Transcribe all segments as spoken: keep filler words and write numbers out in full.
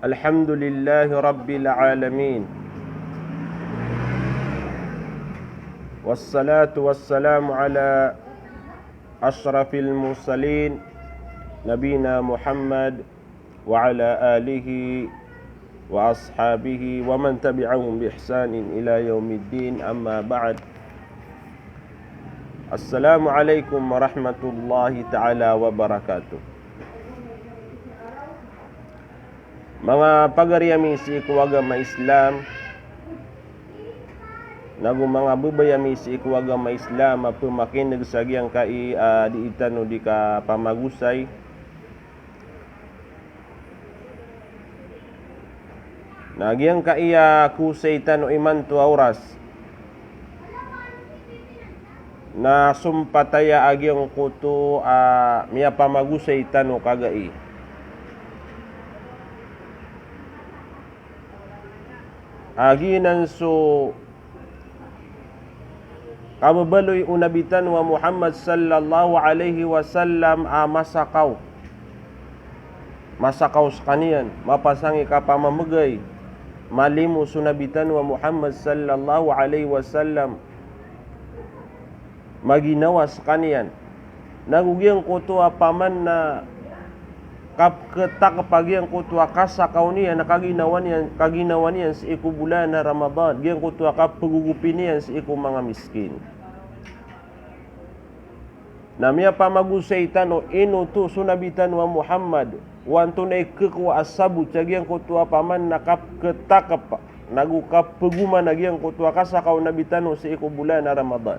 الحمد لله رب العالمين. والصلاة والسلام على أشرف المرسلين نبينا محمد وعلى آله وأصحابه ومن تبعهم بإحسان إلى يوم الدين، أما بعد. السلام عليكم ورحمة الله تعالى وبركاته. Manga pagari ami sii ko agama Islam, nago manga babay ami sii ko agama Islam a pemakineg sa giyangkai a dii tano di kapamagosay. Na giyangkai a kosay tano imanto a oras na sompataya a giyangkoto a miyapamagosay tano kagai a giyanan so kababaloy o Nabi tano a Muhammad sallallahu alaihi wasallam a masakaw. Masakaw sekaniyan, mapasang i kapamamegay, malimo so Nabi tano a Muhammad sallallahu alaihi wasallam. Maginawa sekaniyan. Nago giyangkoto a paman na kapketakep a giyangkoto a kasakaw niyan, na kaginawa niyan, kaginawa niyan sii ko bolan a Ramadan, giyangkoto a kapegogopi niyan sii ko manga miskin. Na miyapamagosay tano, ino oto so Nabi tano a Muhammad, o antonaa i kekowa a sabot sa giyangkoto a paman na kapketakep nago kapegoma na giyangkoto a kasakaw o Nabi tano sii ko bolan a Ramadan.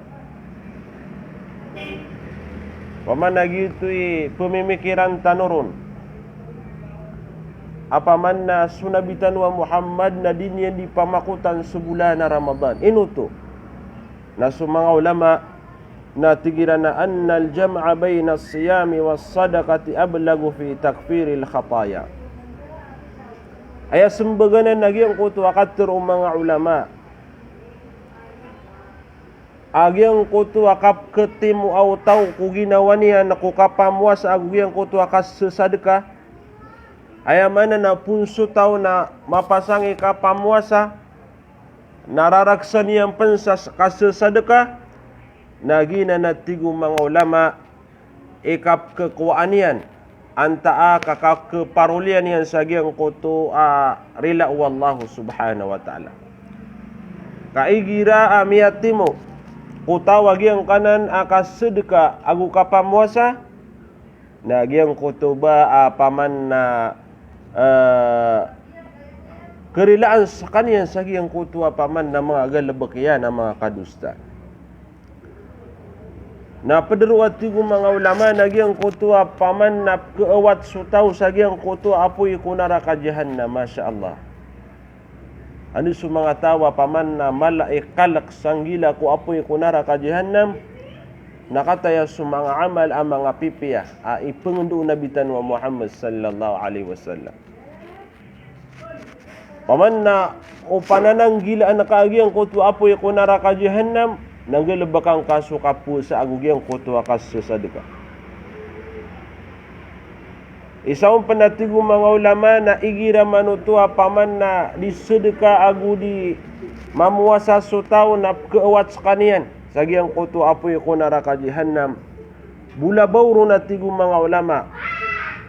Paman na giyoto i pemimikiran tano ron. A paman na so Nabi tano a Muhammad na di niyan di pamakotan so bolan a Ramadan. Ino oto? Na so manga ulama na tig iran a, "Annal jam'a baynas siyami was sadaqati ablagu fi takfiril khataya." Aya sembaganan a giyangkoto a katharo o manga ulama a giyangkoto a kapketimo o taw ko ginawa niyan ko kapamowasa ago giyangkoto a kasesadeka. Aya maana na poon so taw na mapasang i kapamowasa, na raraksan iyan pen sa s-, kasesadeka, na giyanan a tig o manga ulama i kapkekowaan iyan antaa ka kakeparoliyan iyan sa giyangkoto a rila o Allah subhanahu wa ta'ala. Ka igira a miyatimo ko taw a giyangkanan a kasedeka ago kapamowasa, na giyangkoto ba a paman na, eh, kerilaan sekaniyan sa giyangkoto a paman na manga galebek iyan a manga kadosta. Na pedero a tig o manga ulama na giyangkoto a paman na keawat so taw sa giyangkoto a apoy ko naraka jahannam, masha Allah. Anda so manga taw a paman na mala i kalek sa nggila ko apoy ko naraka jahannam, na kataya so manga amal a manga pipiya a ipengendo o Nabi tano a Muhammad sallallahu alaihi wasallam. Paman na o panananggilaan ka a giyangkoto a apoy ko naraka jahannam, na nggalebekan ka so kapowasa ago giyangkoto a kasesadeka. Isa on pen a tig o manga ulama na igira man oto a paman na di sedeka ago di mamowasa so taw na pekeawat sekaniyan sa giyangkoto a apoy ko naraka jahannam. Bo labaw ron a tig o manga ulama.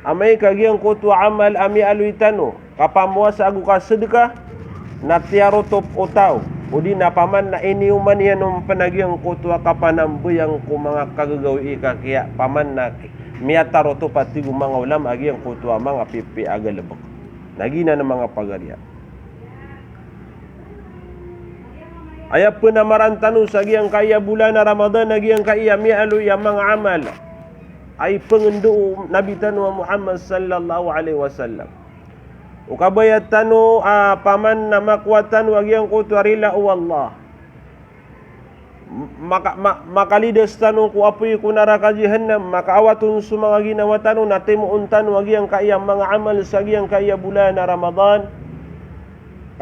Amay ka giyangkoto a amal a miyaaloy tano, kapamowasa ago kasedeka, na tiyarotop o taw, odi na paman na iniyoman iyan on pen a giyangkoto a kapanambayang ko manga kagagawii ka kiya, paman na ki-, miyatarotop a tig o manga ulama a giyangkoto a manga pipiya a galebek. Na giyanan a manga pagariya. Aya penamaran tano sa giyangkaya bolan a Ramadan na giyangkaya miyaaloy a manga amal a ipengendo o Nabi tano a Muhammad sallallahu alaihi wasallam. O kabaya tano a paman na makowa tano a giyangkoto a rila o Allah. Maka-, ma-, makalidas tano ko apoy ko naraka jahannam, makaawat on so manga ginawa tano, na timoon tano a giyangkaya manga amal sa giyangkaya bolan a Ramadan.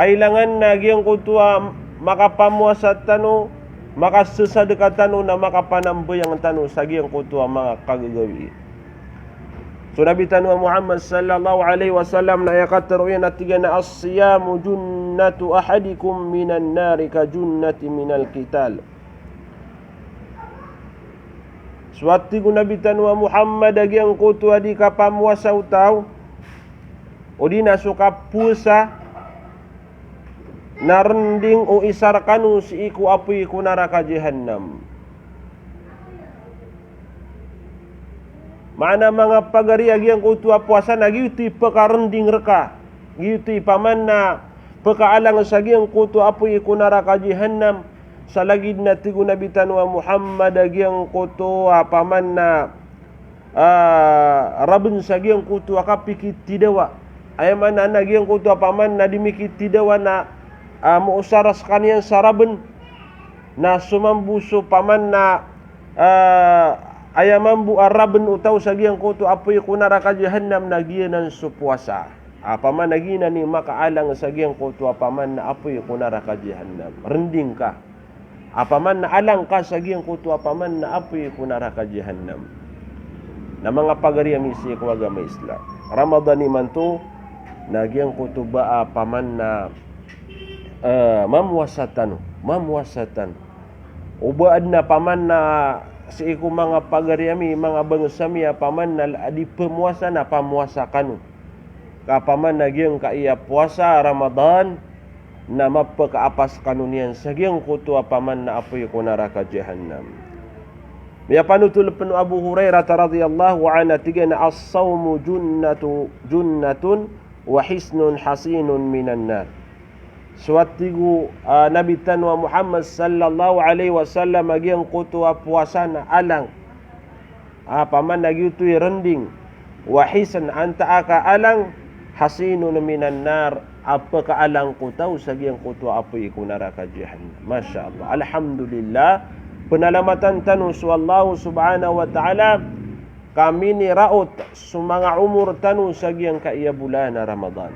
Kailangan na giyangkoto a makapamowasa tano, makasesadeka tano, na makapanambayang tano sa giyangkoto a manga kagagawii. So Nabi tano a Muhammad sallallahu alaihi wasallam na aya katharo iyan a tig iyan a, "As-siyamu junnatu ahadikum minan nari ka junnati minal qital." So a tig o Nabi tano a Muhammad a giyangkoto a di kapamowasa o taw, odi na so kapowasa na rending o isa rekano sii ko apoy ko naraka Jahannam. Maana manga pagari a giyangkoto a powasa na giyoto i pekarending reka, giyoto i paman na pekaalang sa giyangkoto a apoy ko naraka Jahannam. Sa lagid na tig o Nabi tano a Muhammad a giyangkoto a paman na ah, raben sa giyangkoto a kapikitidawa. Aya maana na giyangkoto a paman na di mikitidawa na, ah, moosar sekaniyan sa raben. Na so mambo so paman na, ah, aya mambo a raben o taw sa giyangkoto a apoy ko naraka Jahannam na giyanan so powasa. Ah, paman na giyanan i makaalang sa giyangkoto a paman na apoy ko naraka Jahannam. Rending ka. Apaman na alang ka sa giyangkoto apaman na apoy ko naraka Jahannam. Na manga pagari ami sii ko agama Islam, Ramadan imanto, na giyangkoto ba apaman na, eh, mamowasa tano, mamowasa tano. O ba aden apaman na sii ko manga pagari ami, manga bangsa mi apaman na di pemowasa na pamowasa kano. Ka apaman na giyangkaya powasa Ramadan, na mapekaapas kano niyan sa giyangkoto apaman na apoy ko naraka Jahannam. Miyapanotol pen o Abu Hurairah radhiyallahu anhu a tig iyan a, "As-sawmu junnatu, junnatun wa hisnun hasinun minan nar." So a tig o, ah, Nabi tano a Muhammad sallallahu alaihi wasallam a giyangkoto a powasa na alang. Apaman na giyoto i rending, wa hisn, antaa ka alang, hasinun minan nar, a pekaalang ko taw sa giyangkoto a apoy ko naraka Jahannam. Masha Allah. Alhamdulillah. Penalamatan tano so Allah subhanahu wa ta'ala, ka miniraot so manga omor tano sa giyangkaya bolan a Ramadan.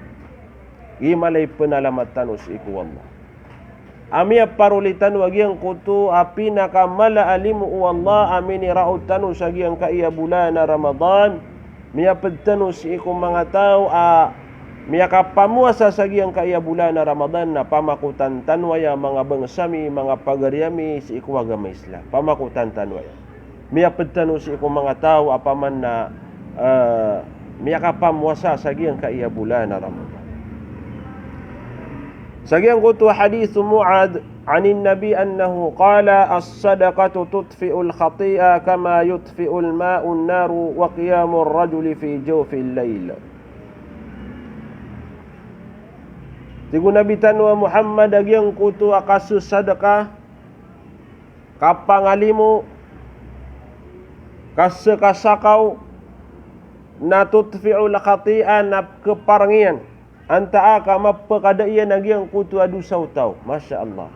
Giya mala i penalamat tano sii ko Allah. A miyaparoli tano a giyangkoto a pinakamala a limo o Allah a miniraot tano sa giyangkaya bolan a Ramadan. Miyaped tano sii ko manga taw a miyakapamowasa sa giyangkaya bolan a Ramadan, na pamakotan tano aya manga bangsa mi, manga pagari ami sii ko agama Islam. Pamakotan tano aya. Miyaped tano sii ko manga taw apaman na, eh, miyakapamowasa sa giyangkaya bolan a Ramadan. Sa giyangkoto a hadith o Muadh, anin Nabi annahu qala, "As-sadaqatu tutfi'ul khati'a kama yutfi'ul ma'un naru wa qiyamur rajuli fi jawfil layl." Tig o Nabi tano a Muhammad a giyangkoto a kasesadaka, kapangalimo, kasekasakaw, na tutfi'ul khati'a, na kepareng iyan, antaa ka mapekada iyan a giyangkoto a dosa o taw. Masha Allah.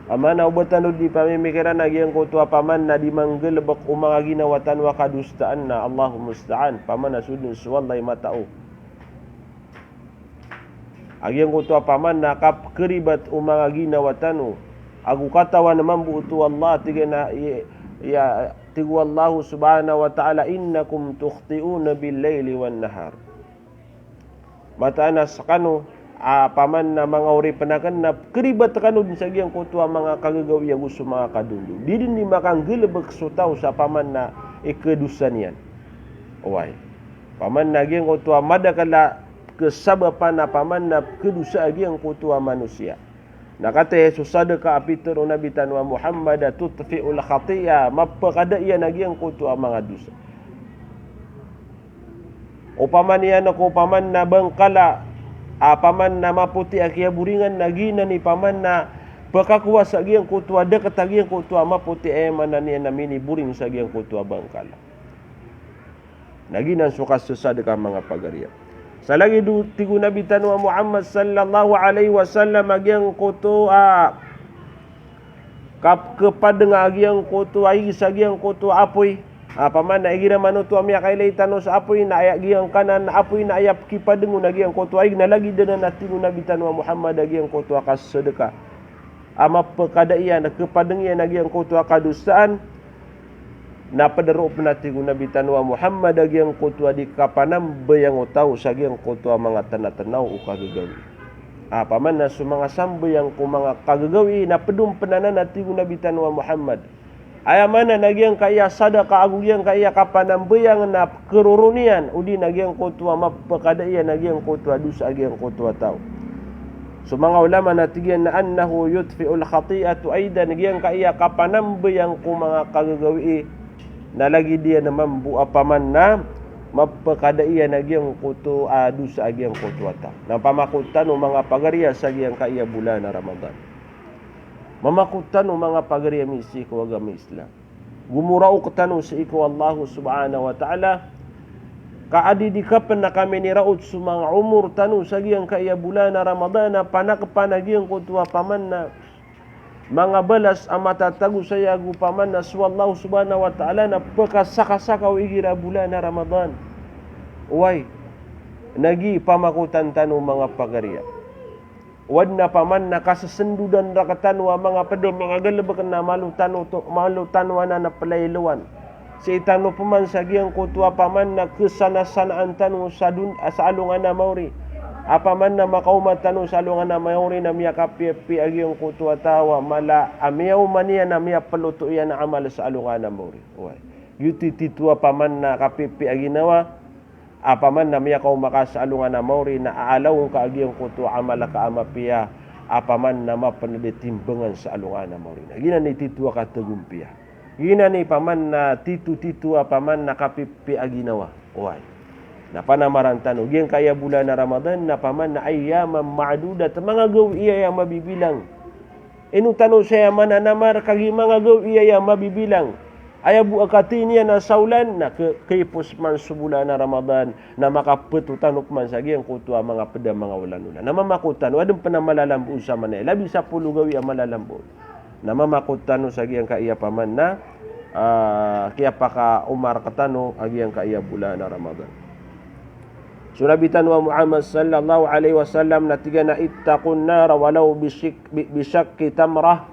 Aman a oba tano di pamimikiran a giyangkoto apaman na di manggalebek o manga ginawa tano a kadosaan na, Allahul musta'an, paman a so den so Allah i matao. A giyangkoto apaman na kapekeribat o manga ginawa tano ago katawan mambo oto o Allah, tig iyan a, i-, iya, tig o Allah subhanahu wa ta'ala, "Innakum tukhti'una bil layli wan nahar." Mataan a sekano, apaman na manga oripen aken na pekeribat kano den sa giyangkoto a manga kagagawii ago so manga kadondo. Di den di makanggalebek so taw sa apaman na ikadosa niyan. Oway. Apaman na giyangkoto a madakel a kesabapan apaman na pekadosa a giyangkoto a manosiya. Na kataya so sadaka a pitero o Nabi tano a Muhammad a tutfi'ul khati'a, mapekada iyan a giyangkoto a manga dosa. Opama niyan ko opama na bangkala, apaman na mapoti a kiyaboringan na giyanan i paman na pekakowa sa giyangkoto a deket a giyangkoto a mapoti, aya maana niyan na miniboring sa giyangkoto a bangkala. Na giyanan so kasesadaka, manga pagariya. Sa lagid o tig o Nabi tano a Muhammad sallallahu alaihi wasallam a giyangkoto a kap-, kepadeng a giyangkoto a ig sa giyangkoto a apoy. Apaman na igira manoto a miyakailay tano sa apoy na aya giyangkanan a apoy na aya pekipadeng on a giyangkoto a ig, na lagid anan a tig o Nabi tano a Muhammad a giyangkoto a kasesadaka a mapekada iyan, kepadeng iyan a giyangkoto a kadosaan. Na pd roo pn a tig o Nabi tano a Muhammad a giyangkoto a di kapanambayang o taw sa giyangkoto a manga tnatnaw o kagagawii. Opama na so manga sambayang ko manga kagagawii na pd on pn anan a tig o Nabi tano a Muhammad. Aya maana na giyangkaya sadaka ago giyangkaya kapanambayang na kroroniyan, odi na giyangkoto a mapkada iyan a giyangkoto a dosa a giyangkoto a taw. So manga ulama na tig iyan na annahu yutfi'ul khati'ata aidan, giyangkaya kapanambayang ko manga kagagawii na lagid iyan mambo opama na mapkada iyan a giyangkoto a dosa a giyangkoto a taw. Na pamakotan o manga pagariya sa giyangkaya bolan a Ramadan. Mamakotan o manga pagariya mi sii ko agama Islam. Gomoraok tano sii ko Allah subhanahu wa ta'ala. Ka adi di kapn a kaminiraot so manga omor tano sa giyangkaya bolan a Ramadan a panakpan a giyangkoto opama na manga balas a matatago saya ago opama na so Allah subhanahu wa ta'ala na pkasakasaka o igira bolan a Ramadan. Oway, na gii pamakotan tano manga pagariya. Oway, na opama na kasasndodan rktano a manga pd a manga galbk na malo tano to, malo tano anan a plailowan. Sii tano pman sa giyangkoto opama na ksanasanaan tano sa dun-, sa alongan a maori. Opama na makaoma tano sa alongan a maori na miyakapiyapiya a giyangkoto a taw a mala a miyaoma niyan a miyaploto iyan a amal sa alongan a maori. Oway. Giyoto i titho opama na kapiyapiya a ginawa. Opama na miyakaoma ka sa alongan a maori na aalaw ngka a giyangkoto a amal ka a mapiya, opama na mapnd i timbangan sa alongan a maori. Na giyanan i titho a katagompiya. Giyanan i opama na titho-titho a opama na kapipiya a ginawa. Oway. Na panamaran tano giyangkaya bolan a Ramadan na opama na ayyaman ma'dudat, manga gawii aya mabibilang. Ino tano saya mananamar, kagiya manga gawii aya mabibilang. Aya bo a kathay niyan a saolan, na ke-, kaipos man so bolan a Ramadan, na makapto tano pman sa giyangkoto a manga pd a manga olan-olan. Na mamakotan o adn pn a malalambo sa manaya, labi sapolo gawii a malalambo. Na mamakotan o sa giyangkaya opama na, ah, kiyapakaoma rktano a giyangkaya bolan a Ramadan. So Nabi tano a Muhammad sallallahu alaihi wasallam na tig iyan a, "Ittaqun nara walaw bishik-, bi-, bishaqqi tamrah."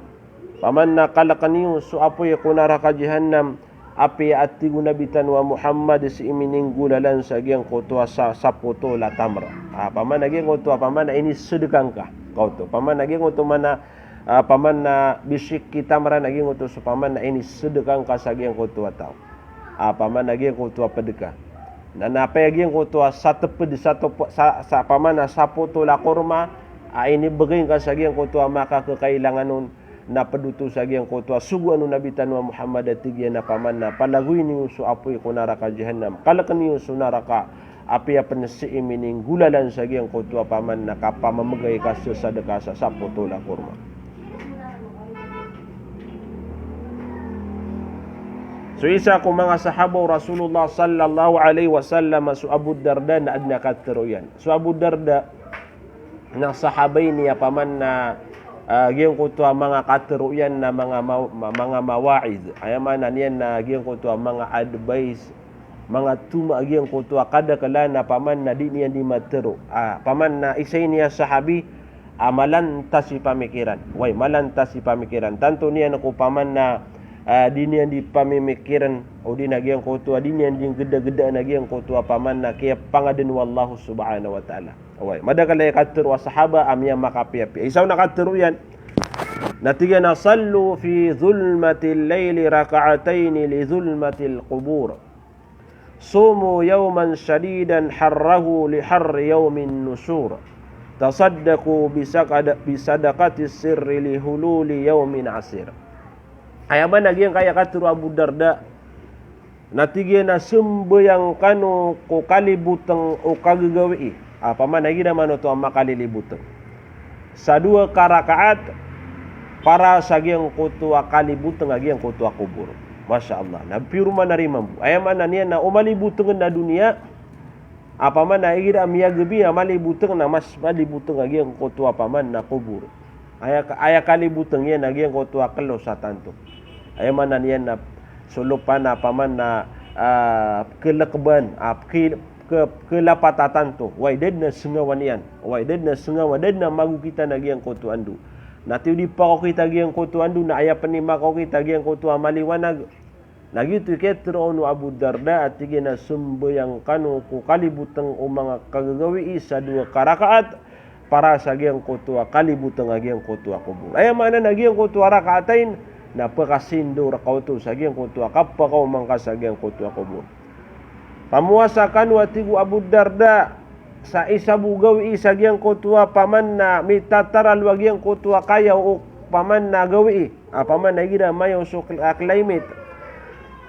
Opama na kalkn iyo so apoy ko naraka Jahannam, apiya a tig o Nabi tano a Muhammad sii mininggolalan sa giyangkoto a sa-, sapotol a tamr. Ah, opama na giyangkoto, opama na inisedka ngka. Kaoto, opama na giyangkoto mana, ah, opama na bishaqqi tamrah na giyangkoto so opama na inisedka ngka sa giyangkoto a taw. Ah, opama na giyangkoto a pd ka. Na, na apiya giyangkoto a satpd, satop-, sa, sa opama na sapotol a korma, a inibgay ngka sa giyangkoto a makakakailangan on, na pd oto sa giyangkoto a sogoan o Nabi tano a Muhammad a tig iyan a opama na palagoy niyo so apoy ko naraka Jahannam. Kalkn iyo so naraka, apiya pn sii mininggolalan sa giyangkoto a opama na kapamamgay ka sa sadka sa sapotol a korma. So isa ko manga sahaba o Rasulullah sallallahu alaihi wasallam, so Abu Darda na adn a katharo iyan. So Abu Darda na sahaba ini a opama na, ah, giyangkoto a manga katharo iyan na manga ma-, ma-, manga mawa'idh. Aya maana niyan na giyangkoto a manga advice, manga toma a giyangkoto a kadaklan a opama na di niyan di matharo. Ah, opama na isa ini a sahabi a malantas i pamikiran. Oway, malantas i pamikiran. Tanto niyan ko opama na, ah, di niyan di pamimikiran, odi na giyangkoto a di niyan di nggdagdaan a giyangkoto a opama na kiyapangadn o Allah subhanahu wa ta'ala. Oway, madakl a ikatharo a sahaba a miyamakapiyapiya. Isa on a katharo iyan. Na tig iyan a, "Sallu fi dhulmatil layli rak'atayn li dhulmatil qubur. Sumu yawman shadidan harrahu li harri yawmin nushur. Tasaddaqu bi sakada-, bi sadaqatis sirri li hululi yawmin asir." Aya maana giyangkaya katharo o Abu Darda. Na tig iyan a sambayang kano ko kalibotng o kagagawii. Ah, opama na igira man oto a makalilibotng. Sa dowa ka rakaat para sa giyangkoto a kalibotng a giyangkoto a kobor. Masha Allah. Na piyoroma na ri mambo. Aya maana niyan na o malibotng na doniya, opama na igira miyagabi a malibotng na mas malibotng a giyangkoto a opama na kobor. Aya ka-, aya kalibotng iyan a giyangkoto a klos a tanto. Aya maana niyan na so lopa na opama na, ah, kalkban, ah, ki-, ke-, kalapat a tanto. Oway, da dn a sngawan iyan. Oway, da dn a sngawan, da dn a magokit a giyangkoto a ndo. Na tiyo di pakokit a giyangkoto a ndo, na aya pn i makokit a giyangkoto a maliwanag. Na giyoto i kiyatharoa on o Abu Darda a tig iyan a sambayang kano ko kaliboteng o manga kagagawii sa dowa ka rakaat, para sa giyangkoto a kaliboteng a giyangkoto a kobor. Aya maana na giyangkoto a rakaatain na pakasindaw rka oto sa giyangkoto a kapakaoma ngka sa giyangkoto a kobor. Pamowasa kano a tig o Abu Darda sa isa bo gawii sa giyangkoto a paman na mitataralo a giyangkoto a kayaw o paman na gawii. A paman na igira mayaw so cl-, a climate.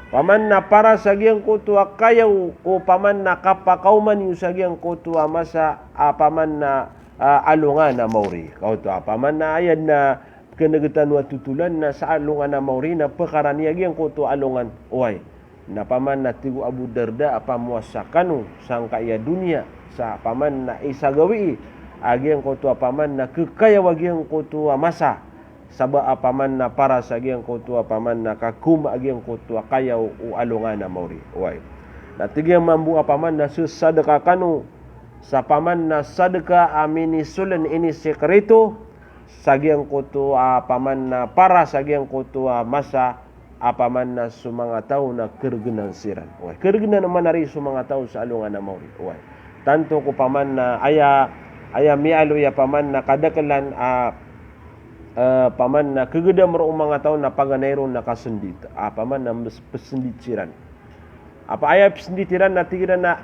Paman na para sa giyangkoto a kayaw o paman na kapakaoma niyo sa giyangkoto a masa a paman na, a, alongan a maori. Kaoto a paman na aya na keneged tano a totolan na sa alongan a maori na pekarani a giyangkoto a alongan. Oway. Na paman na tig o Abu Darda a pamowasa kano sangkai a doniya sa paman na isa gawii a giyangkoto a paman na kekayaw a giyangkoto a masa. Sabap a paman na para sa giyangkoto a paman na kakaoma a giyangkoto a kayaw o alongan a maori. Oway. Na tig iyan mambo a paman na sesadeka kano sa paman na sadeka a minisolen, inisekrito sa giyangkoto a paman na para sa giyangkoto a masa a paman na so manga taw na keregenan siran. Oway, keregenan manari so manga taw sa alongan a maori. Oway. Tanto ko paman na aya, aya miyaaloy a paman na kadakelan a, eh, paman na kegedam ron o manga taw na paganay ron na kasendit. A paman na mes-, pesendit siran. Apa aya pesendit iran na tig iran a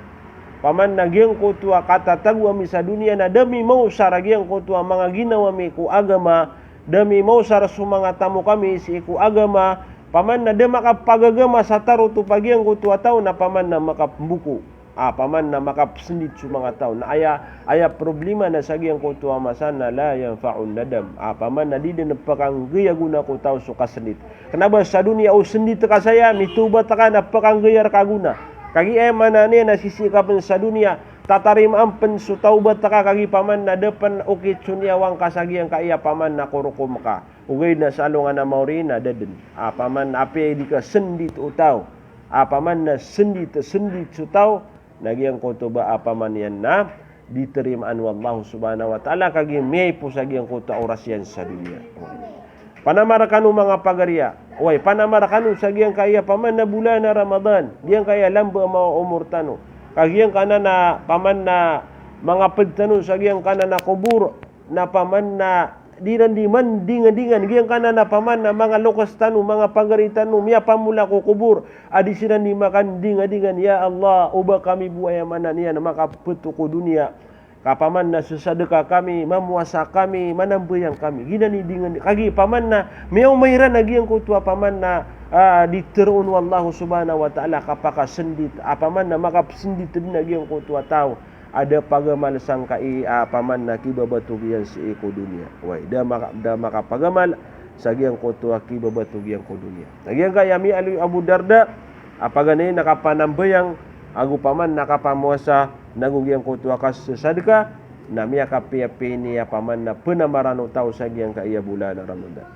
paman na giyangkoto a katatago ami sa doniya na da mi maosar a giyangkoto a manga ginawa mi ko agama, da mi maosar so manga tamok ami sii ko agama, paman na da makapagagama sa tarotop a giyangkoto a taw na paman na makapemboko. A paman na makapesendit so manga taw. Na aya, aya problema na sa giyangkoto a masa na la yanfa'un nadam. A paman na di den pekanggay a gona ko taw so kasendit. Kena ba sa doniya o sendit ka saya, mitawbat ka na pekanggay a reka gona. Kagiya aya maana niyan na sisii ka pen sa doniya, tatarimaan pen so tawbat ka kagiya paman na da pen okit so niyawa ngka sa giyangkaya paman na korokom ka. Ogaid na sa alongan a maori na da den. A paman na apiya i di ka sendit o taw. A paman na sendit, sendit so taw. Na giyangkoto ba a paman iyan na di tarimaan o Allah subhanahu wa ta'ala kagiya miyaipos a giyangkoto a oras iyan sa doniya. Panamar kano manga pagari a. Oway, panamar kano sa giyangkaya paman na bolan a Ramadan. Giyangkaya lamba a manga omor tano. Ka giyangkanan a paman na manga ped tano sa giyangkanan a kobor. Na paman na di ran di mandingadingan, giyangkanan a paman na manga loks tano, manga pagari tano, miyapamola ko kobor, a di siran di makandingadingan, ya Allah, oba kami bo aya maana niyan makapeto ko doniya. Ka paman na sesadeka kami, mamowasa kami, manambayang kami. Giyanan i dingan, kagiya paman na miyaoma iran a giyangkoto a paman na, ah, di teroon o Allah subhanahu wa ta'ala, kapakasendit, a paman na makapesendit den a giyangkoto a taw. A da pagamal sangkai a paman na kibabatog iyan sii ko doniya. Oway, da maka, da makapagamal sa giyangkoto a kibabatog iyan ko doniya. Na giyangkaya miyaaloy o Abu Darda a paganay na kapanambayang, ago paman na kapamowasa, nago giyangkoto a kasesadeka, na miyakapiyapiya ini a paman na penamaran o taw sa giyangkaya bolan a Ramadan.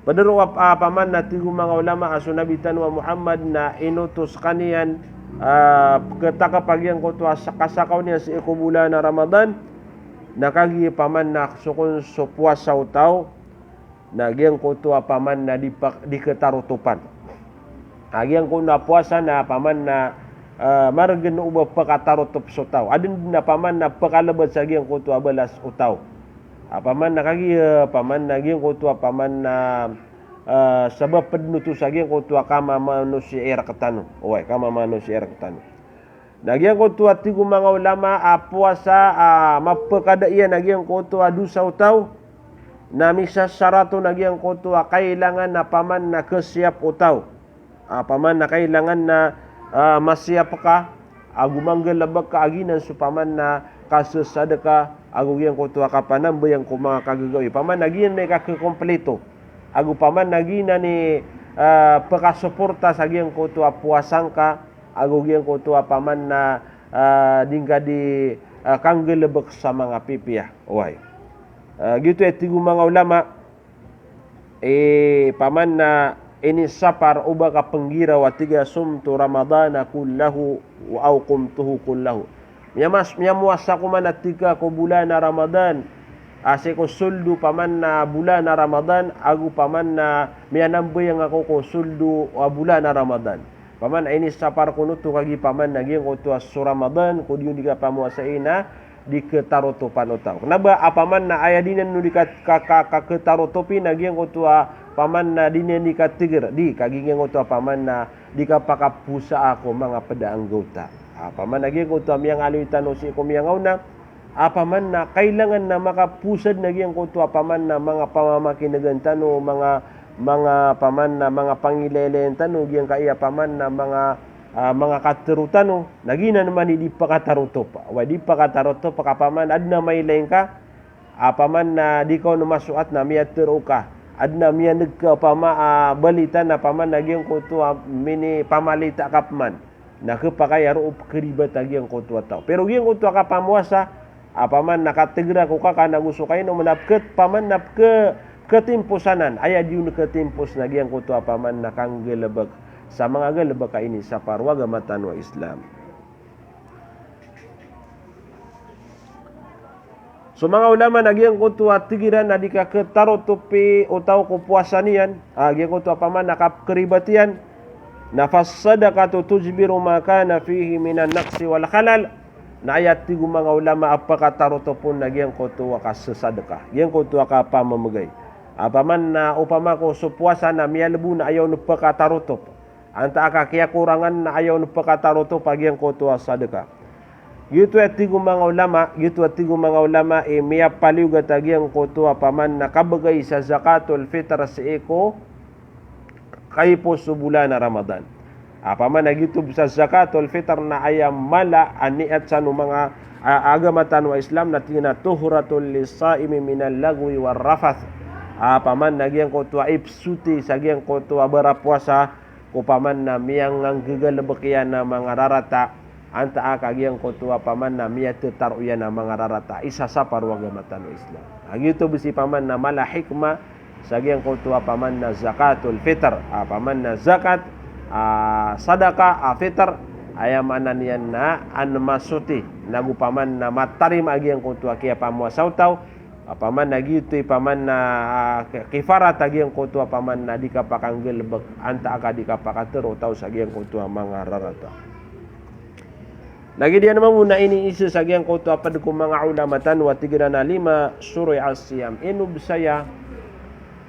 Ped roo a, a, paman na tig o manga ulama a so Nabi tano a Muhammad na inotos ka niyan, a, ketakep a giyangkoto a sa-, kasakaw niyan sii ko bolan a Ramadan, na kagiya paman na so kon so powasa o taw, na giyangkoto a paman na di pak-, di ketarotopan. A giyangkoto a powasa na paman na, a, maregen o ba pekatarotop so taw. Aden den a paman na pekalebat sa giyangkoto a balas o taw. A paman na kagiya, paman na giyangkoto a paman na, eh, sabap ped oto sa giyangkoto a kamamanosiyai rektano. Oway, kamamanosiyai rektano. Na giyangkoto a tig o manga ulama a powasa a mapekada iyan a giyangkoto a dosa o taw. Na misasarat on a giyangkoto a kailangan a paman na kesiyap o taw. A, paman na kailangan na, a, masiyap ka, ago manggalebek ka a giyanan so paman na kasesadeka, ago giyangkoto a kapanambayang ko manga kagagawii. Paman na giyanan i kakekomplito. Ago paman na giyanan i, a, pekasoporta sa giyangkoto a powasa ngka, ago giyangkoto a paman na, a, di ngka di, a, kanggalebek sa manga pipiya. Oway. A, giyoto i tig o manga ulama, Eh, paman na inisapar o ba ka penggiraw a tig a sumtu Ramadana kullahu aw qumtuhu kullahu. Miyamas-, miyamowasa ko man a tig ka ko bolan a Ramadan. a sii ko soldo paman na bolan a Ramadan, ago paman na miyanambayang ako ko soldo a bolan a Ramadan. Paman na inisapar ko oto kagiya paman na giyangkoto a so Ramadan, ko di on di kapamowasai na di ketarotopan o taw. Kena ba a paman na aya di niyan di ka, ka, ka, ka ketarotopi na giyangkoto a paman na di niyan di kateger, di, kagiya giyangkoto a paman na di kapakaposaa ko manga peda a nggawta. A paman na giyangkoto a miyangaloy tano sii ko miyangaona, a paman na kailangan na makaposa den a giyangkoto a paman na manga pamamakinegan tano, manga, manga paman na manga pangilaylayan tano, giyangkaya paman na manga, a, manga katero tano, na giyanan man i di pakatarotop. Oway, di pakatarotop ka paman, aden a mailay ngka, a paman na di ka on masoat na miyatero ka, aden a miyaneg ka opama a balita na paman na giyangkoto a minipamalita ka pman. Na kepakay a roo pekeribat a giyangkoto a taw. Pero giyangkoto a kapamowasa, a paman na kateger ako ka, ka nago so kainom na peket, paman na peke, peketimpos anan. Aya di on ketimpos na giyangkoto a paman na kanggalebek sa manga galebek a inisapar o agama tano a Islam. So manga ulama na giyangkoto a tig iran a di ka ketarotopi o taw ko powasa niyan, a giyangkoto a paman na kapekeribat iyan, na fassadaqatu tujbiru ma kana fihi minan naqsi wal khalal. Na aya tig o manga ulama a pekatarotop on na giyangkoto a kasesadeka, giyangkoto a kapamemegay. A paman na opama ko so powasa na miyalebo na aya on pekatarotop. Antaa ka kiyakorangan na aya on pekatarotop a giyangkoto a sadeka. Giyoto a tig o manga ulama, giyoto a tig o manga ulama i miyapaliyogat a giyangkoto a paman na kabegay sa zakatul fitr sii ko kaipos o bolan a Ramadan. A paman na giyoto sa zakatul fitr na aya mala a niyat san o manga, a, agama tano a Islam na tig iyan a tuhratun lis-saimi minal lagwi war rafath. A paman na giyangkoto a ipsoti sa giyangkoto a barapowasa ko paman na miyanganggegalebek iyan a manga rarata, antaa ka giyangkoto a paman na miyatetaro iyan a manga rarata, isasapar o agama tano a Islam. A giyoto bes i paman na mala a hikmah sa giyangkoto a paman na zakatul fitr, a paman na zakat, a sadaka, a fitr, aya maana niyan na an masoti, nago paman na matarima a giyangkoto a kiyapamowasa o taw, a paman na giyoto i paman na, a, ki-, kifarat a giyangkoto a paman na di kapakanggalebek, antaa ka di kapakatero o taw sa giyangkoto a manga rarata. Lagid iyan mambo na iniisa sa giyangkoto a ped ko manga ulama tano a tig iran a lima shuri'a siyam. Ino bes aya,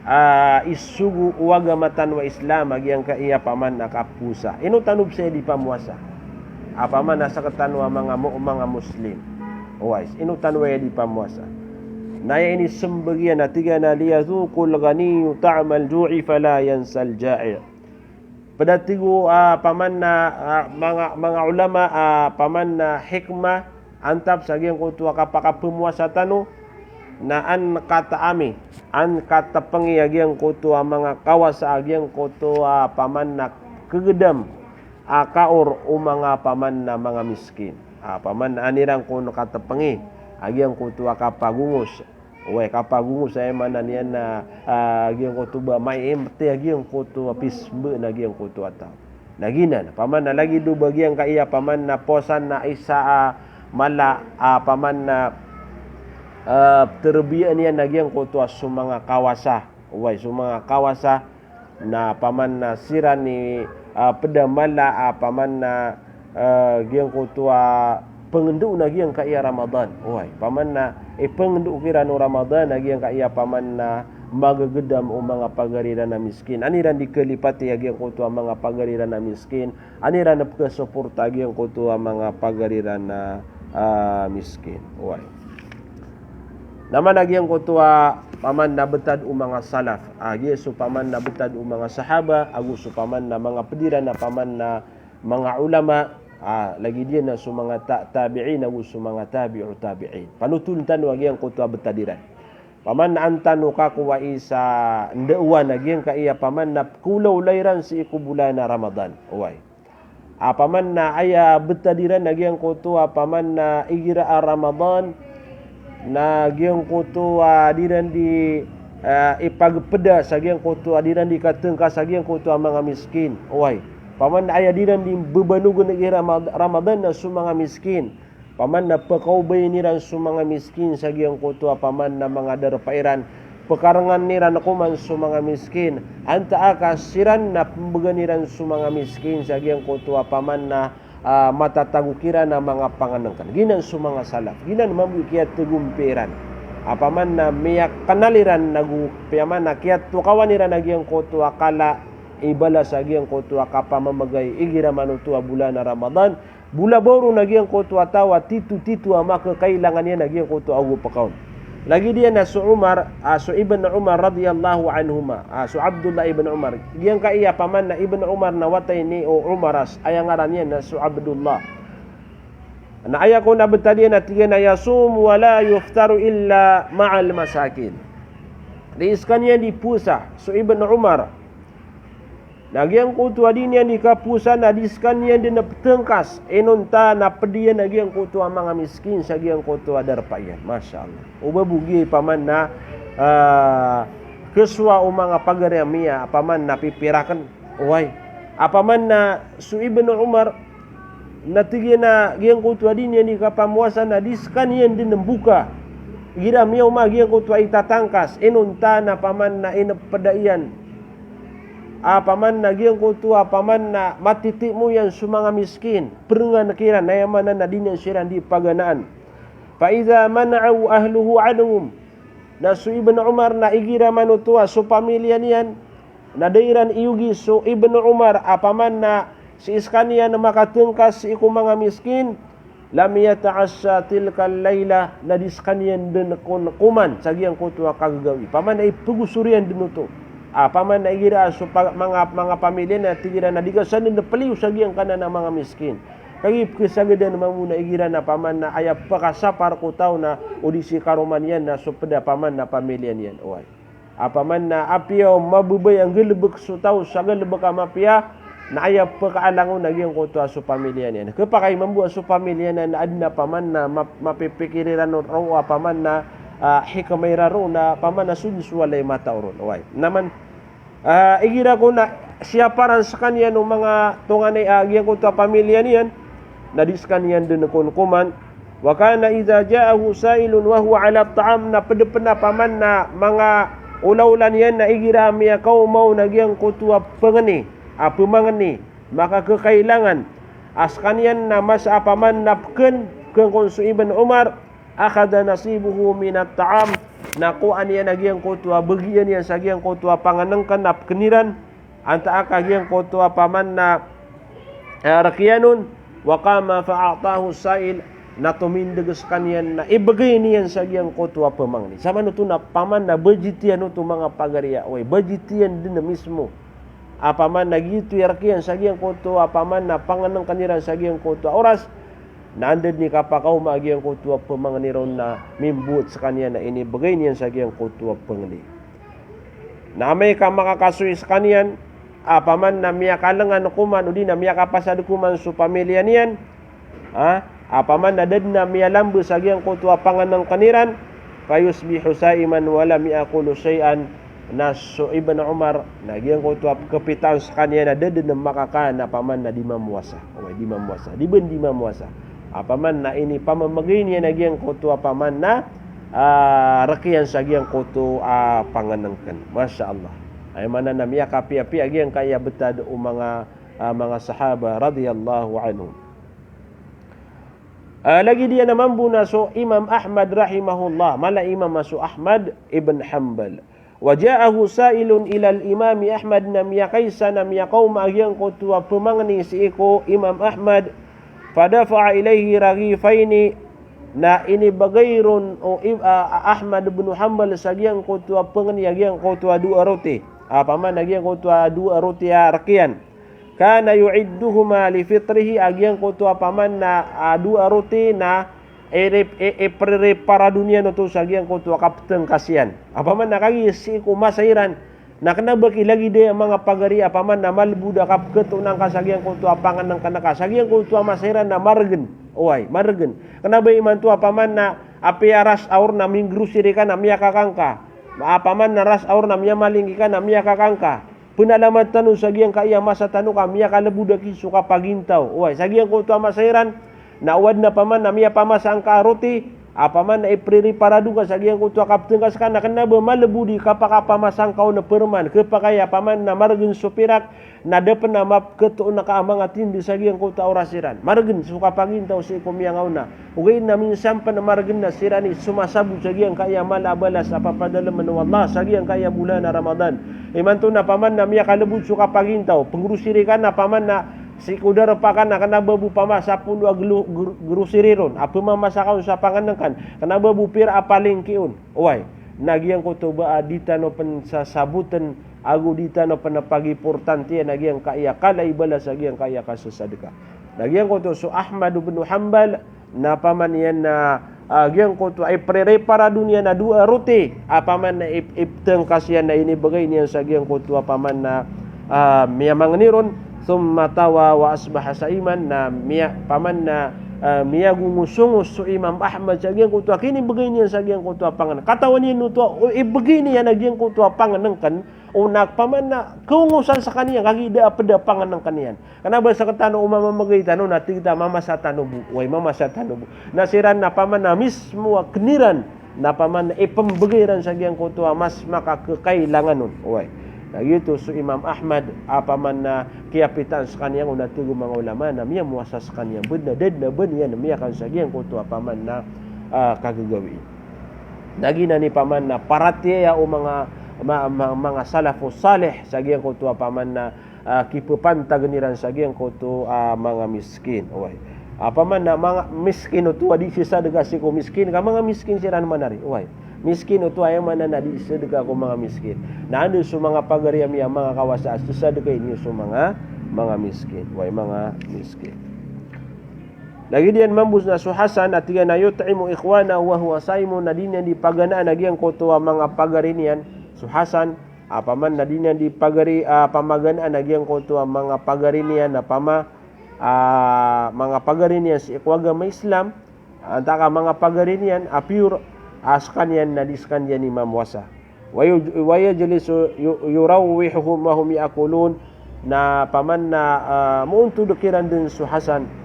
a, isogo o agama tano a Islam a giyangkaya paman na kapowasa. Ino tano bes aya di pamowasa? A paman na sekatano a manga mu-, manga Muslim. Oway, ino tano aya di pamowasa? Na aya inisembag iyan a tig iyan a liyadhuqul ghaniyyu ta'mal ju'i fala yansal ja'i'. Ped a tig o, a, paman na, a, manga, manga ulama, a, paman na hikmah, antap sa giyangkoto a kapakapemowasa tano, na an kataami, an katapengi a giyangkoto a manga kawasa a giyangkoto a paman na kegedam a kaor o manga paman na manga miskin. A paman na an iran kon katapengi a giyangkoto a kapagongos. Oway, kapagongos aya maana niyan na, a, giyangkoto ba maimti a giyangkoto a pismbe na giyangkoto a taw. Na giyanan, paman na lagid o ba giyangkaya paman na powasa na isa a mala a paman na, a, terbiyaan iyan na giyangkoto a so manga kawasa. Oway, so manga kawasa na paman na siran i, a, ped a mala a paman na, a, giyangkoto a pengendo na giyangkaya Ramadan. Oway, paman na ipengendo kiran o Ramadan a giyangkaya paman na magegedam o manga pagari ran a miskin. An iran di kelipati a giyangkoto a manga pagari ran a miskin. An iran pekesuporta a giyangkoto a manga pagari ran a, a, miskin. Oway. Na mana giyangkoto a paman na betad o manga salaf. A, giya so paman na betad o manga sahaba, ago so paman na manga ped iran a paman na manga ulama, a, lagid iyan na so manga ta-, tabi'in, ago so manga tabi'ut tabi'in. Panotolen tano a giyangkoto a betad iran. Paman na an tano kakowai sa ndaowan a giyangkaya paman na pekaolaola iran sii ko bolan a Ramadan. Oway. A paman na aya betad iran a giyangkoto a paman na igira a Ramadan, na giyangkoto a di iran di, a, ipagpeda sa giyangkoto a di iran di katengka sa giyangkoto a manga miskin. Oway. Paman na aya di iran di bebanogen igira Ramad-, Ramadan na so manga miskin. Opama na pekaobayin iran so manga miskin sa giyangkoto a opama na manga darpa iran, pekarengan iran koman so manga miskin, antaa ka siran na pembegan iran so manga miskin sa giyangkoto a opama na, ah, matatago kiran a manga pangenengken. Giyanan so manga salaf, giyanan mambo i kiyatagompiya iran. Opama na miyakenal iran ago opama na kiyatokawan iran a giyangkoto a kala i balas a giyangkoto a kapamemegay igira manoto a bolan a Ramadan, bola ba ron a giyangkoto a taw a tito-tito a makekailangan iyan a giyangkoto a ago pekaon. Lagid iyan a so Umar, ah, so Ibn Umar radiyallahu anhuma, ah, so Abdullah ibn Umar. Giyangkaya opama na Ibn Umar na wata ini o Umar a aya ngaran iyan na so Abdullah. Na aya kon a betad iyan a tig iyan a yasumu wa la yuftiru illa ma'al masakin. Di sekaniyan di powasa, so Ibn Umar. Na giyangkoto a di niyan di kapowasa na di sekaniyan den petengkas, inonta na ped iyan a giyangkoto a manga miskin sa giyangkoto a darpa iyan. Masha Allah. O ba bo giya opama na, ah, kesowa o manga pagari a miya, opama na pipiraken. Oway. Opama na so Ibn Umar, na tig iyan a giyangkoto a di niyan di kapamowasa na di sekaniyan den mboka. Igira miyaoma giyangkoto a itatangkas, inonta na opama na inepeda iyan. Opama na giyangkoto a opama na matitimo iyan so manga miskin, perengan kiran, na aya maana na di niyan siran di paganaan. Fa idha mana'ahu ahluhu anhum. Na so Ibn Umar na igira manoto a so pamiliya niyan, na da iran iyogi so Ibn Umar, opama na sii sekaniyan makatengkas sii ko manga miskin, lam yata'asha tilkal layla, na di sekaniyan den kon koman sa giyangkoto a kagagawii. Opama na ipegosor iyan den oto. Opama na igira so pa-, manga, manga pamiliya na tig iran a di ka san den peliyo sa giyangkanan a manga miskin. Kagiya pekesagedan mambo na igira na opama na aya pekasapar ko taw na o di si karoma niyan na so ped a opama na pamiliya niyan. Oway. Opama na apiya o mababaya nggalebek so taw sa galebek a mapiya, na aya pekaalang on a giyangkoto a so pamiliya niyan. Kepakay mambo a so pamiliya niyan na aden a opama na map-, mapipikir iran roo a opama na, ah, hikmah iran roo na opama na so den so walay matao ron. Oway. Na man, ah, igira kon a siyaparan sekaniyan o manga tonganay a giyangkoto a pamiliya niyan, na di sekaniyan den kon koman. Wa kana idha ja'ahu sa'ilun wa huwa 'ala ta'am, na ped pen a opama na manga olaola niyan na igira miyakaoma on a giyangkoto a pengeni, a pemangeni, makakekailangan a sekaniyan na masa a opama na peken, peken kon so Ibn Umar, akhadha nasibahu minat ta'am, na kowaan iyan a giyangkoto a bagian iyan sa giyangkoto a pangenengken a peken iran, antaa ka giyangkoto a opama na, eh, rekiyan on, wa qama fa a'tahu sa'il, na tomindeg sekaniyan na ibegay niyan sa giyangkoto a pemangeni. Samanoto na opama na bajit iyan oto manga pagari a, oway, bajit iyan den mismo. Opama na giyoto i rekiyan sa giyangkoto a opama na pangenengken iran sa giyangkoto a oras, na anda den i kapakaoma a giyangkoto a pemangeni ron na mimbowat sekaniyan na inibegay niyan sa giyangkoto a pengeni. Na amay ka makakasoy sekaniyan, opama na miyakalengan koman, odi na miyakapasad koman so pamiliya niyan, ah, opama na da den a miyalambe sa giyangkoto a pangenengken iran, fa yusbihu sa'iman wa lam ya'kul shay'an, na so Ibn Umar, na giyangkoto a kepitaan sekaniyan na da den a makakaan a opama na di mamowasa. Oway, di mamowasa. Di ben di mamowasa. Opama na inipamemegay niyan a giyangkoto a opama na, ah, rekiyan sa giyangkoto a pangenengken. Masha Allah. Aya maana na miyakapiyapiya giyangkaya betad o manga, ah, manga sahaba radiyallahu anhum. Ah, lagid iyan a mambo na so Imam Ahmad rahimahullah, mala imam a so Ahmad ibn Hanbal. Wa ja'ahu sa'ilun ilal Imami Ahmad, na miyakaisa na miyakaoma a giyangkoto a pemangeni sii ko Imam Ahmad, fadafa'a ilayhi raghifaini, na inibegay ron o I-, a, a, Ahmad bin Hanbal sa giyangkoto a pengeni a giyangkoto a dowa roti. Opama na giyangkoto a dowa roti a rekiyan. Kana yu'idduhuma li fitrihi, a giyangkoto a opama na, a, dowa roti na ire-, i-, ipreparado niyan oto sa giyangkoto a kapetengkas iyan. Opama na kagiya sii ko masa iran, na kena ba ki lagid aya manga pagari a opama na malebod a kapeketonan ka sa giyangkoto a pangenengken ka, sa giyangkoto a masa iran na maregen. Oway, maregen. Kena ba imanto a opama na apiya rush hour na minggrocery ka na miyakakan ka. Opama na rush hour na miyamalinggi ka na miyakakan ka. Penalamat tano sa giyangkaya masa tano ka miyakalebod aki so kapagintaw. Oway, sa giyangkoto a masa iran, Na o adn a paman na miyapamasa angka a roti a paman na ipririparado ngka sa giyangkoto a kaptngka ska na kna ba malbod i kapakapamasa angka on a perman, khapakay a paman na margn so pirak, na da pn a mapkhatoon ka a manga tindi sa giyangkoto a oras iran. Margn so kapagintaw sii ko miyangaona. Ogaid na minsan pn margn na siran i somasabot sa giyangkaya mala a balas a papadalmn o Allah sa giyangkaya bolan a Ramadan. Imanto na paman na miyakalbod so kapagintaw, pngrosiri ka na paman na sii ko darpa ka na kna ba bo pamasa polo a glo-, gro-, grosiri ron a pmamasa ka on sa pangnngkn, kna ba bo pira a palingki on. Oway, na giyangkoto ba a di tano pn sasabotn ago di tano pn pagiportantiyan a giyangkaya kala i balas a giyangkaya kasasadka. Na giyangkoto so Ahmad bin Hanbal, na paman iyan na, ah, giyangkoto a ipririparado niyan a dowa a roti a paman na ip-, iptngkas iyan na inibgay niyan sa giyangkoto a paman na, ah, miyamangni ron, thumma tawa wa asbaha saiman, na miya-, paman na, ah, miyagongosongos so Imam Ahmad sa giyangkoto a kinibgay niyan sa giyangkoto a pangnngkn. Katawan iyan oto a, o ibgay niyan a giyangkoto a pangnngkn, o na paman na kaongosan skaniyan, kagiya da a pd a pangnngkn iyan. Kna ba sktano o mamamgay tano na tig ta mamasa tano bo. Oway, mamasa tano bo. Na siran na paman na mismo a kn iran na paman na ipmbgay iran sa giyangkoto a mas makakakailangan on. Oway. Na giyoto so Imam Ahmad a paman na kiyapitaan skaniyan on a tig o manga ulama na miyamowasa skaniyan. Bd na da dn a ba niyan miyakan sa giyangkoto a paman na, ah, kagagawii. Na giyanan i paman na paratiyaya o manga, ma-, ma-, manga salafus salih sa giyangkoto a paman na ah, kipphantagn iran sa giyangkoto a manga miskin. Oway. A paman na manga miskin oto a di ssadka sii ko miskin, ka manga miskin siran man ari. Oway. Miskin oto a aya maana na di ssadka ko manga miskin. Na anda so manga pagari ami a manga kawasa a ssadka ini so manga, manga miskin. Oway, manga miskin. Lagid iyan mambo na so Hasan, a tig iyan a yut'imu ikhwanahu wa huwa saimun, na di niyan di paganaan a giyangkoto a manga pagari niyan. So Hasan, a paman na di niyan di pagari, ah, pamaganaan a giyangkoto a manga pagari niyan a pama, ah, manga pagari niyan sii ko agama Islam, antaa ka manga pagari niyan a pure, ah, skaniyan na di skaniyan i mamowasa. Wa yuj-, wa yajlisu yu-, yurawwihuhum wa hum ya'kulun, na paman na, ah, moontod kiran dn so Hasan.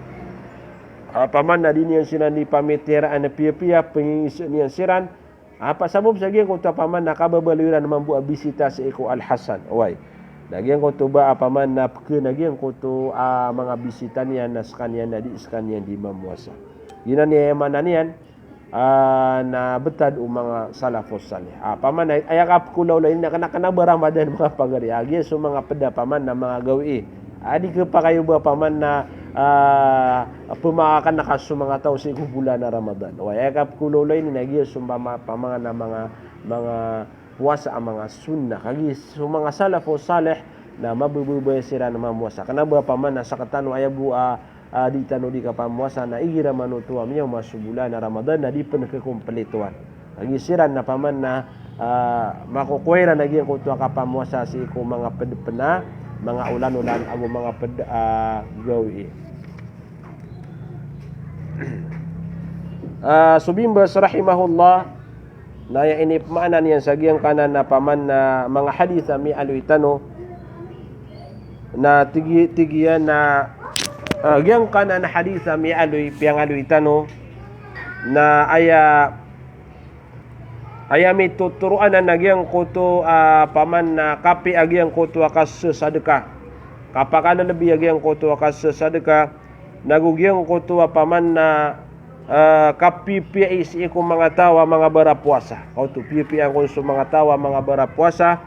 Ah, paman na di niyan siran di pamitiraan a piyapiya, pngingis niyan siran, apa sabap sa giyangkoto a paman na kababaloy iran mambo a bisita sii ko Al-Hasan. Oway. Na giyangkoto ba a paman na pkn a giyangkoto a manga bisita niyan na skaniyan na di skaniyan di mamowasa. Giyanan i aya maana niyan, ah, na btad o manga salafus salih. Ah, paman na aya kapkolaolay na kna, kna ba Ramadan manga pagari. Ah, giya so manga pd a paman na manga gawii. A di khapakay o ba paman na, ah, pmakakan ka so manga taw sii ko bolan a Ramadan. Oway, aya kapkolaolay ini na giya so pama-, paman na manga, manga powasa a manga sunnah. Kagiya so manga salafus salih na mabababaya siran mamowasa. Kna ba paman na sktano aya bo a, ah, di tano di kapamowasa na igira man oto a miyaoma so bolan a Ramadan na di pn khakomplitoan. Kagiya siran na paman na, ah, makokowa iran a giyangkoto a kapamowasa sii ko manga pd pn a, manga olan-olan ago manga pd a gawii. Ah, so Bin Baz rahimahullah, na aya inipmaana niyan sa giyangkanan a paman na manga hadith a miyaaloy tano, na tigi-, tig iyan na, ah, giyangkanan a hadith a miyaaloy, piyangaloy tano, na aya Aya mitotoro anan a giyangkoto a paman na kapiya a giyangkoto a kasasadka. Kapakalbi a giyangkoto a kasasadka. Nago giyangkoto a paman na, ah, kapipiyai sii ko manga taw a manga barapowasa. Kaoto, piyapiyai kon so manga taw a manga barapowasa.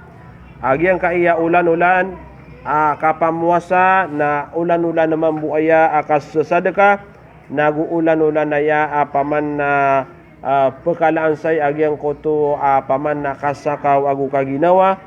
A giyangkaya olan-olan a kapamowasa na olan-olan mambo aya a kasasadka. Nago olan-olan aya a paman na, ah, pkalansay a giyangkoto a paman na kasakaw ago kaginawa,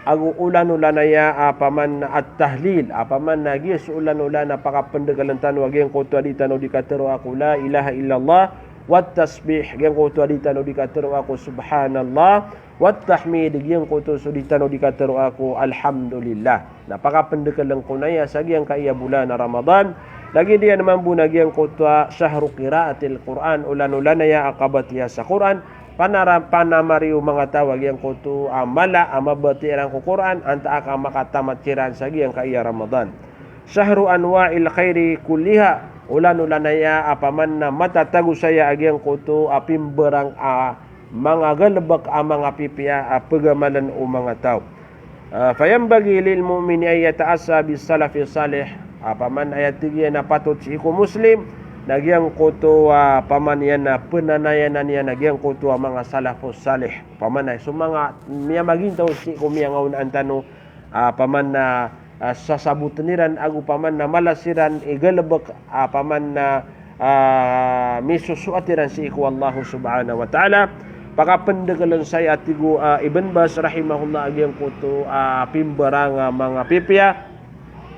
ago olan-olan aya a paman na at-tahlil, a paman na giya so olan-olan a pakapndkln tano a giyangkoto a di tano di katharoa ko la ilaha illallah, wat-tasbih, giyangkoto a di tano di katharoa ko subhanallah, wat-tahmid, giyangkoto so di tano di katharoa ko alhamdulillah. Na pakapndkln kon aya sa giyangkaya bolan a Ramadan. Lagid iyan mambo na giyangkoto a shahru qiraatil Qur'an, olan-olan aya a kabatiya sa Qur'an, panara-, panamari o manga taw a giyangkoto a mala a mabatiya iran ko Qur'an, antaa ka makatamat siran sa giyangkaya Ramadan. Shahru anwa'il khairi kulliha, olan-olan aya a paman na matatago saya a giyangkoto a pimbarang a manga galebek a manga pipiya a pegamalan o manga taw. Ah, fayanbaghi lil mu'mini an yata'assa bis salafis salih. Ah, paman aya tig iyan a patot sii ko Muslim na giyangkoto a paman iyan a penanayanan iyan a giyangkoto a manga salafus salih. Paman aya so manga miyamagintaw sii ko miyangaonaan tano, ah, paman na, ah, sasaboten iran ago paman na mala siran i galebek, ah, paman na, ah, misosoat iran sii ko Allahu subhanahu wa ta'ala. Pakapendekelen saya, tig o, ah, Ibn Baz rahimahullah, a giyangkoto a pimbarang a manga pipiya.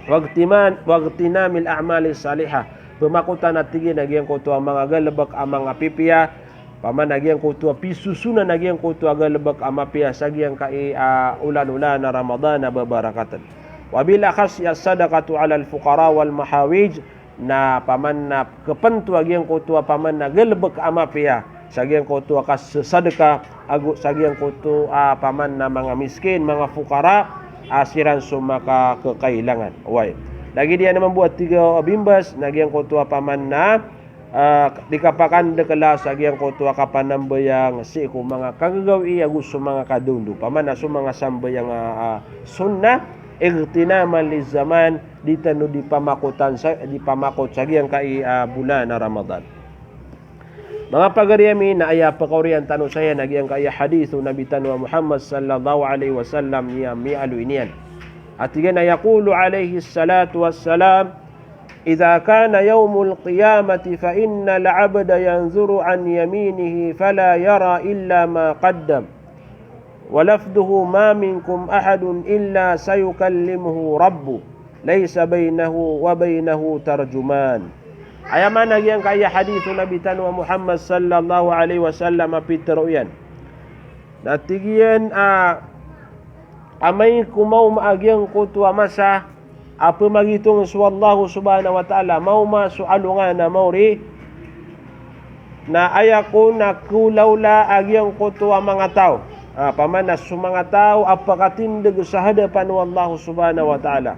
Wagtiman-, wagtinamil a'malis salihah. Pemakotan, a tig iyan, a giyangkoto a manga galebek a manga pipiya. Paman a giyangkoto a pisosonan a giyangkoto a galebek a mapiya sa giyangkai a olan-olan a Ramadan a babarakaten. Wa bil akhassi as-sadaqatu alal fuqara wal mahawij, na paman na kepento a giyangkoto a paman na galebek a mapiya sa giyangkoto a kasesadeka ago sa giyangkoto a paman na manga miskin, manga fukara, a siran so makakekailangan. Oway. Lagid iyan mambo, a tig o Ibn Baz, na giyangkoto a paman na ah, di kapakandekela sa giyangkoto a kapanambayang sii ko manga kagagawii ago so manga kadondo. Paman na so manga sambayang a, ah, sunnah, ightinaman liz zaman, di tano di pamakotan sa, di pamakot sa giyangkai a, ah, bolan a Ramadan. Manga pagari ami, na aya pekaoriyan tano saya na giyangkai a hadith o Nabi tano a Muhammad sallallahu alaihi wasallam, niya miyaaloy niyan. A tig iyan a yaqulu alaihi salatu wassalam, "Idha kana yawmul qiyamati fa innal abda yanzuru an yaminihi fala yara illa ma qaddam." Wa lafdhuhu, "Ma minkum ahadun illa sayukallimuhu rabbuh, laysa baynahu wa baynahu tarjuman." Aya maana giyangkai a hadith o Nabi tano a Muhammad sallallahu alaihi wasallam a pitero iyan. Na tig iyan a, amay ko maoma a giyangkoto a masa a pemagitongen so Allahu subhanahu wa ta'ala, maoma so alongan a maori, na aya kon a kolaola a giyangkoto a manga taw. Ah, paman na so manga taw a pekatindeg sa hadapan o Allahu subhanahu wa ta'ala.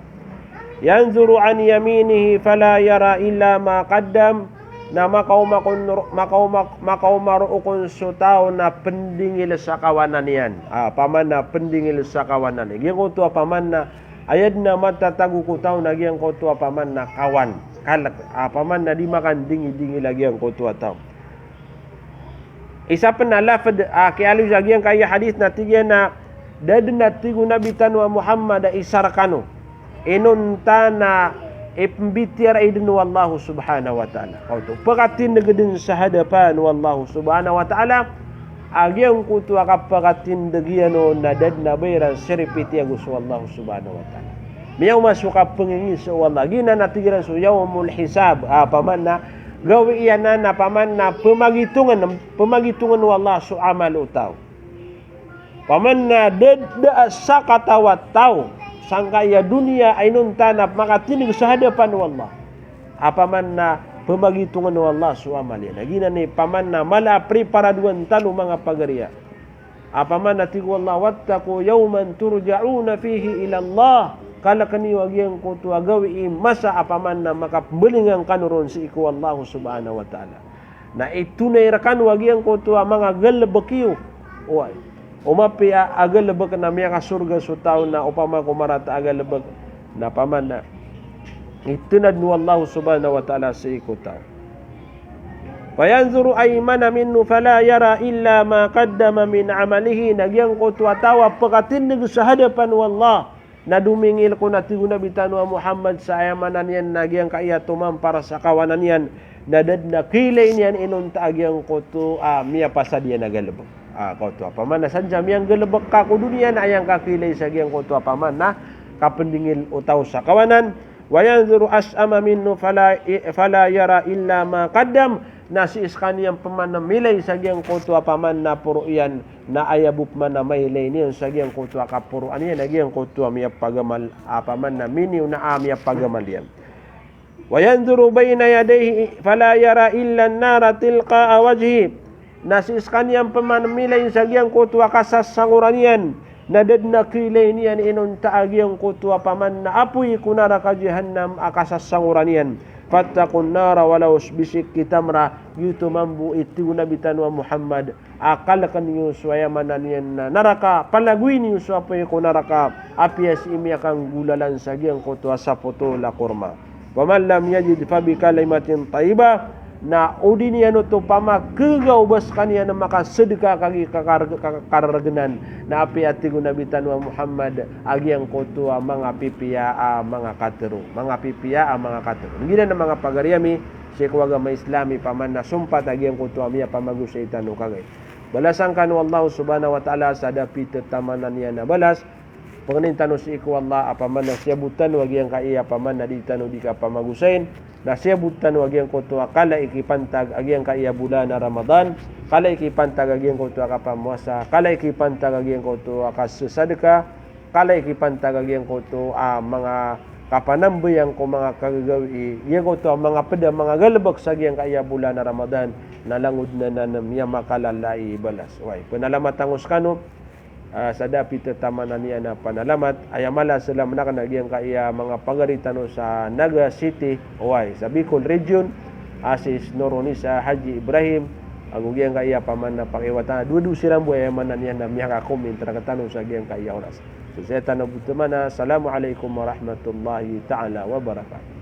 Yanzuru an yaminihi fala yara illa ma qaddam. Na makaoma kon ro-, makaoma, makaoma roo kon so taw na pendingil sa kawanan iyan. Ah, paman na pendingil sa kawanan iyan. Giyangkoto a paman na aya den a matatago ko taw na giyangkoto a paman na kawan. Kalek, ah, paman na di makandingidingil a giyangkoto a taw. Isa pen a lafed a kiyaaloy sa giyangkai a hadith na tig iyan a, da den, a tig o Nabi tano a Muhammad, a isa rekano inonta na ipembitiyarai den o Allahu subhanahu wa ta'ala. Kaoto, pekatindeg den sa hadapan o Allahu subhanahu wa ta'ala a giyangkoto a kapekatindeg iyan on na da den a ba iran siripiti ago so Allahu subhanahu wa ta'ala. Miyaoma so kapengingiza o Allah. Giyanan a tig iran so yawmul hisab. Ah, paman na gawii anan a paman na pemagitongen, pemagitongen o Allah so amal o taw. Paman na da, da a sakataw a taw sangkai a doniya a inonta na makatindeg sa hadapan o Allah a paman na pemagitongen o Allah so amal iyan. Na giyanan i paman na mala a priparadoan tano, manga pagari a. A paman na tig o Allah, "Wattaqu yawman turja'una fihi ila Allah." Kaleken iyo a giyangkoto a gawii masa a paman na makapembalingan kano ron sii ko Allah subhanahu wa ta'ala. Na itonay rekano a giyangkoto a manga galebek iyo. Oway. O mapiya a galebek na miyakasorga so taw na opama ko marata a galebek na paman na itenad o Allah subhanahu wa ta'ala sii ko taw. Fayanzuru aymana minhu fala yara illa ma qaddama min amalihi. Na giyangkoto a taw a pekatindeg sa hadapan o Allah na domingil kon, a tig o Nabi tano a Muhammad, sa aya maana niyan na giyangkai a tomampar sa kawanan iyan, na da den a kiilay niyan inonta a giyangkoto a miyapasad iyan a galebek. Ah, kaoto a paman na sadn sa miyanggalebek ka ko doniya na aya ngka kiilay sa giyangkoto a paman na kapendingil o taw sa kawanan. Wa yanzuru ash'ama minhu fala, fala yara illa ma qaddam. Na sii sekaniyan paman a milay sa giyangkoto a paman na poro iyan, na aya bo paman a mailay niyan sa giyangkoto a kaporoan iyan a giyangkoto a miyapagamal, a paman na miniyo na a miyapagamal iyan. Wa yanzuru bayna yadayhi fala yara illa an-nara tilqa'a wajhi. Na sii sekaniyan paman a milay sa giyangkoto a kasasangoran iyan, na da den a kiilay niyan inonta a giyangkoto a paman na apoy ko naraka jahannam a kasasangoran iyan. Fattaqun nara walaw bishiqqi tamra. Giyoto mambo i tig o Nabi tano a Muhammad a kalkn iyo so aya maana niyan na naraka, palagoy niyo so apoy ko naraka, apiya sii miyakanggolalan sa giyangkoto a sapotol a korma. Faman lam yajid fabikalimatin tayyibah. Na o di niyan oto pamakhagaw ba skaniyan a makasadka kagiya kakar-, ka-, karargnan. Na apiya tig o Nabi tano a Muhammad a giyangkoto a manga pipiya a manga katharo. Manga pipiya a manga katharo. Giyanan a manga pagari ami sii ko agama Islam i pman a sompat a giyangkoto a miyapamagosay tano kagiya. Balasan kano o Allah subhanahu wa ta'ala sa da pitataman iyan a balas. Pangnin tano sii ko Allah a pman a siyabot tano a giyangkaya pman a di tano di kapamagosayn, na siyabot tano a giyangkoto a kala i kipantag a giyangkaya bolan a Ramadan, kala i kipantag a giyangkoto a kapamowasa, kala i kipantag a giyangkoto a kasasadka, kala i kipantag a giyangkoto a manga kapanambayang ko manga kagagawii, giyangkoto a manga pd a manga galbk sa giyangkaya bolan a Ramadan, na langon anan a miyamakalala i balas. Oway, pnalamat tano skano, ah, sa da pitataman iyan a panalamat, aya mala a salam akn a giyangkaya manga pagari tano sa Naga City, oway, sa Bicol Region, a si Snoronisa Haji Ibrahim, ago giyangkaya pman a pakiwatan, dowa dowa siran bo aya maana niyan a miyakakomint rktano sa giyangkaya oras. So saya tano bo tmana, Assalamu alaikum warahmatullahi ta'ala wabarakatuh.